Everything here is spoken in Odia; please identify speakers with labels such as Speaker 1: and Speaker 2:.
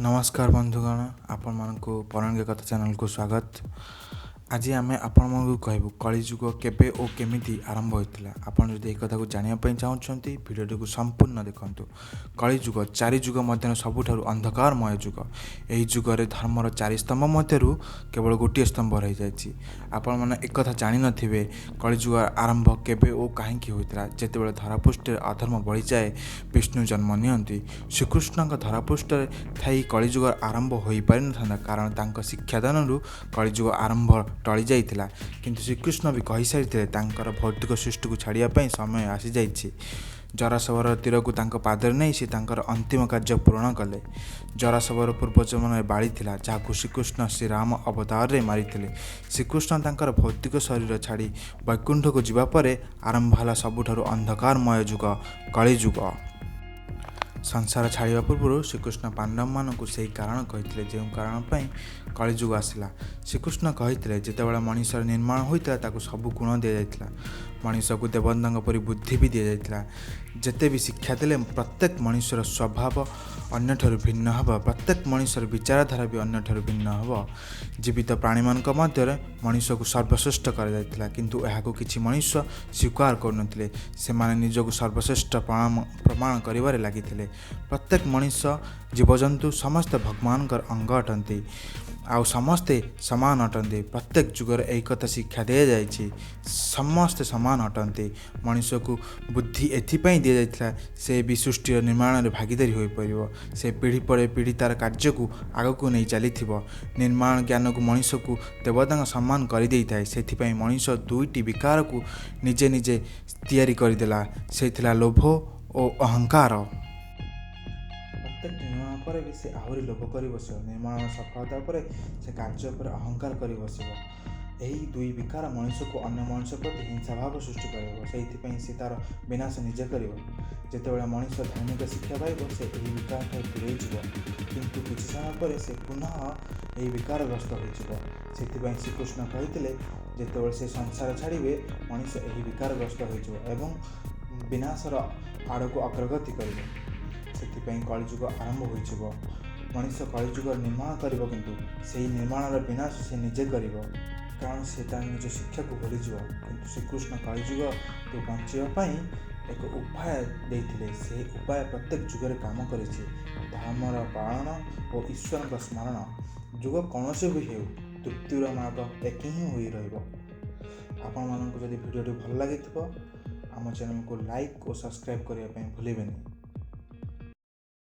Speaker 1: ନମସ୍କାର ବନ୍ଧୁଗଣ, ଆପଣମାନଙ୍କୁ ପୌରାଣିକ କଥା ଚ୍ୟାନେଲକୁ ସ୍ୱାଗତ। ଆଜି ଆମେ ଆପଣମାନଙ୍କୁ କହିବୁ କଳିଯୁଗ କେବେ ଓ କେମିତି ଆରମ୍ଭ ହୋଇଥିଲା। ଆପଣ ଯଦି ଏହି କଥାକୁ ଜାଣିବା ପାଇଁ ଚାହୁଁଛନ୍ତି, ଭିଡ଼ିଓଟିକୁ ସମ୍ପୂର୍ଣ୍ଣ ଦେଖନ୍ତୁ। କଳିଯୁଗ ଚାରି ଯୁଗ ମଧ୍ୟରେ ସବୁଠାରୁ ଅନ୍ଧକାରମୟ ଯୁଗ। ଏହି ଯୁଗରେ ଧର୍ମର ଚାରି ସ୍ତମ୍ଭ ମଧ୍ୟରୁ କେବଳ ଗୋଟିଏ ସ୍ତମ୍ଭ ରହିଯାଇଛି। ଆପଣମାନେ ଏକଥା ଜାଣିନଥିବେ କଳିଯୁଗ ଆରମ୍ଭ କେବେ ଓ କାହିଁକି ହୋଇଥିଲା। ଯେତେବେଳେ ଧରାପୃଷ୍ଠରେ ଅଧର୍ମ ବଢ଼ିଯାଏ, ବିଷ୍ଣୁ ଜନ୍ମ ନିଅନ୍ତି। ଶ୍ରୀକୃଷ୍ଣଙ୍କ ଧରାପୃଷ୍ଠରେ ଥାଇ କଳିଯୁଗର ଆରମ୍ଭ ହୋଇପାରିନଥାନ୍ତା, କାରଣ ତାଙ୍କ ଶିକ୍ଷାଦାନରୁ କଳିଯୁଗ ଆରମ୍ଭ ଟଳି ଯାଇଥିଲା। କିନ୍ତୁ ଶ୍ରୀକୃଷ୍ଣ ବି କହିସାରିଥିଲେ ତାଙ୍କର ଭୌତିକ ସୃଷ୍ଟିକୁ ଛାଡ଼ିବା ପାଇଁ ସମୟ ଆସିଯାଇଛି। ଜରାଶବର ତୀରକୁ ତାଙ୍କ ପାଦରେ ନେଇ ସେ ତାଙ୍କର ଅନ୍ତିମ କାର୍ଯ୍ୟ ପୂରଣ କଲେ। ଜରାଶବର ପୂର୍ବଜନ୍ମରେ ବାଳି ଥିଲା, ଯାହାକୁ ଶ୍ରୀକୃଷ୍ଣ ଶ୍ରୀରାମ ଅବତାରରେ ମାରିଥିଲେ। ଶ୍ରୀକୃଷ୍ଣ ତାଙ୍କର ଭୌତିକ ଶରୀର ଛାଡ଼ି ବୈକୁଣ୍ଠକୁ ଯିବା ପରେ ଆରମ୍ଭ ହେଲା ସବୁଠାରୁ ଅନ୍ଧକାରମୟ ଯୁଗ, କଳିଯୁଗ। ସଂସାର ଛାଡ଼ିବା ପୂର୍ବରୁ ଶ୍ରୀକୃଷ୍ଣ ପାଣ୍ଡବମାନଙ୍କୁ ସେହି କାରଣ କହିଥିଲେ, ଯେଉଁ କାରଣ ପାଇଁ କଳିଯୁଗ ଆସିଲା। ଶ୍ରୀକୃଷ୍ଣ କହିଥିଲେ, ଯେତେବେଳେ ମଣିଷର ନିର୍ମାଣ ହୋଇଥିଲା, ତାକୁ ସବୁ ଗୁଣ ଦିଆଯାଇଥିଲା। ମଣିଷକୁ ଦେବତାଙ୍କ ପରି ବୁଦ୍ଧି ବି ଦିଆଯାଇଥିଲା। ଯେତେ ବି ଶିକ୍ଷା ଦେଲେ ପ୍ରତ୍ୟେକ ମଣିଷର ସ୍ୱଭାବ ଅନ୍ୟଠାରୁ ଭିନ୍ନ ହେବ, ପ୍ରତ୍ୟେକ ମଣିଷର ବିଚାରଧାରା ବି ଅନ୍ୟଠାରୁ ଭିନ୍ନ ହେବ। ଜୀବିତ ପ୍ରାଣୀମାନଙ୍କ ମଧ୍ୟରେ ମଣିଷକୁ ସର୍ବଶ୍ରେଷ୍ଠ କରାଯାଇଥିଲା, କିନ୍ତୁ ଏହାକୁ କିଛି ମଣିଷ ସ୍ୱୀକାର କରୁନଥିଲେ। ସେମାନେ ନିଜକୁ ସର୍ବଶ୍ରେଷ୍ଠ ପ୍ରମାଣ କରିବାରେ ଲାଗିଥିଲେ। ପ୍ରତ୍ୟେକ ମଣିଷ, ଜୀବଜନ୍ତୁ ସମସ୍ତେ ଭଗବାନଙ୍କର ଅଙ୍ଗ ଅଟନ୍ତି ଆଉ ସମସ୍ତେ ସମାନ ଅଟନ୍ତି। ପ୍ରତ୍ୟେକ ଯୁଗରେ ଏହି କଥା ଶିକ୍ଷା ଦିଆଯାଇଛି, ସମସ୍ତେ ସମାନ ଅଟନ୍ତି। ମଣିଷକୁ ବୁଦ୍ଧି ଏଥିପାଇଁ ଦିଆଯାଇଥିଲା, ସେ ବି ସୃଷ୍ଟିର ନିର୍ମାଣରେ ଭାଗିଦାରୀ ହୋଇପାରିବ। ସେ ପିଢ଼ି ପରେ ପିଢ଼ି ତା'ର କାର୍ଯ୍ୟକୁ ଆଗକୁ ନେଇ ଚାଲିଥିବ। ନିର୍ମାଣ ଜ୍ଞାନକୁ ମଣିଷକୁ ଦେବତାଙ୍କ ସମାନ କରିଦେଇଥାଏ। ସେଥିପାଇଁ ମଣିଷ ଦୁଇଟି ବିକାରକୁ ନିଜେ ନିଜେ ତିଆରି କରିଦେଲା। ସେ ଥିଲା ଲୋଭ ଓ ଅହଙ୍କାର। ପ୍ରତ୍ୟେକ ନିର୍ମାଣ ପରେ ବି ସେ ଆହୁରି ଲୋଭ କରି ବସିବ। ନିର୍ମାଣର ସଫଳତା ପରେ ସେ କାର୍ଯ୍ୟ ଉପରେ ଅହଙ୍କାର କରି ବସିବ। ଏହି ଦୁଇ ବିକାର ମଣିଷକୁ ଅନ୍ୟ ମଣିଷ ପ୍ରତି ହିଂସା ଭାବ ସୃଷ୍ଟି କରିବ। ସେଇଥିପାଇଁ ସେ ତା'ର ବିନାଶ ନିଜେ କରିବ। ଯେତେବେଳେ ମଣିଷ ଧାର୍ମିକ ଶିକ୍ଷା ପାଇବ, ସେ ଏହି ବିକାରଠାରୁ ଦୂରେଇ ଯିବ, କିନ୍ତୁ କିଛି ସମୟ ପରେ ସେ ପୁନଃ ଏହି ବିକାରଗ୍ରସ୍ତ ହୋଇଯିବ। ସେଥିପାଇଁ ଶ୍ରୀକୃଷ୍ଣ କହିଥିଲେ, ଯେତେବେଳେ ସେ ସଂସାର ଛାଡ଼ିବେ, ମଣିଷ ଏହି ବିକାରଗ୍ରସ୍ତ ହୋଇଯିବ ଏବଂ ବିନାଶର ଆଡ଼କୁ ଅଗ୍ରଗତି କରିବ। ସେଥିପାଇଁ କଳିଯୁଗ ଆରମ୍ଭ ହୋଇଯିବ। ମଣିଷ କଳିଯୁଗର ନିର୍ମାଣ କରିବ, କିନ୍ତୁ ସେହି ନିର୍ମାଣର ବିନାଶ ସେ ନିଜେ କରିବ, କାରଣ ସେ ତା ନିଜ ଶିକ୍ଷାକୁ ଭୁଲିଯିବ। କିନ୍ତୁ ଶ୍ରୀକୃଷ୍ଣ କଳିଯୁଗରୁ ବଞ୍ଚିବା ପାଇଁ ଏକ ଉପାୟ ଦେଇଥିଲେ। ସେହି ଉପାୟ ପ୍ରତ୍ୟେକ ଯୁଗରେ କାମ କରିଛି: ଧର୍ମର ପାଳନ ଓ ଈଶ୍ୱରଙ୍କ ସ୍ମରଣ। ଯୁଗ କୌଣସି ବି ହେଉ, ତୃପ୍ତିର ମାର୍ଗ ଏକ ହିଁ ହୋଇ ରହିବ। ଆପଣମାନଙ୍କୁ ଯଦି ଭିଡ଼ିଓଟି ଭଲ ଲାଗିଥିବ, ଆମ ଚ୍ୟାନେଲକୁ ଲାଇକ୍ ଓ ସବସ୍କ୍ରାଇବ୍ କରିବା ପାଇଁ ଭୁଲିବେନି।